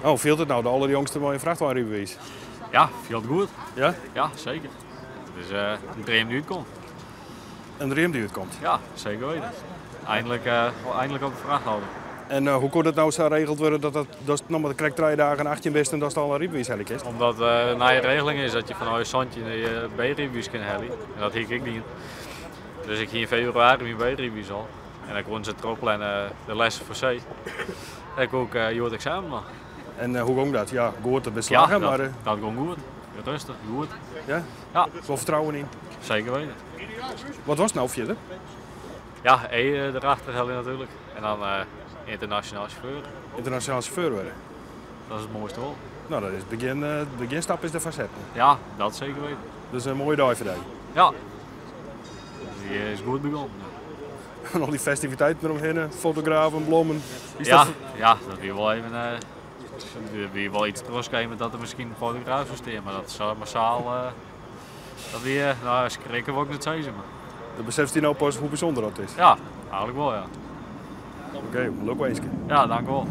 Oh, fielt it no, de allerjongste mei in frachtweinrydbewiis? Ja, fielt goed. Ja? Ja, seker. It is in dream dy't útkomt. In dream dy't útkomt? Ja, seker weten. Eindelijk, eindelijk op de frachtauto. En hoe koe dat no sa regeld wurde dat dat datst noch mar krekt trije dagen 18 bist en datst al in rydbewiis helje kinst? Omdat de nije regeling is dat je fanôf je santjinde je B-rydbewiis kinne helje. En dat hie ik ek dien. Dus ik hie yn febrewaris myn B-rydbewiis al. En dan koenen se trochplanne de lessen foar C. En koe ik hjoed eksamen dwaan. En hoe gong dat? Ja, goed, dat bist slagge, ja, dat, mar... dat gong goed. Rêstich, goed. Ja? Ja. Wol fertrouwen yn? Seker weten. Wat wolst no fierder? Ja, E derachter helje natuerlik. En dan ynternasjonaal sjauffeur. Ynternasjonaal sjauffeur wurde? Dat is it moaiste wol. No, dat is it begjin, de begjinstap is derfoar setten. Ja, dat seker weten. Dus in moaie dei foar dy. Ja. Dy is goed begûn. En al dy festiviteiten deromhinne, fotografen, blommen. Is Ja, dat... ja, dat wie wol even. Der wie wol iets trochskemerd dat der miskien in fotograaf soe stean, mar dat sa massaal. Dat wie, no, skrikke wol ik net sizze. Mar. Dan besefst dy no pas hoe bysûnder dat is. Ja, eigenlik wol, ja. Oké, lokwinske. Ja, dankewol.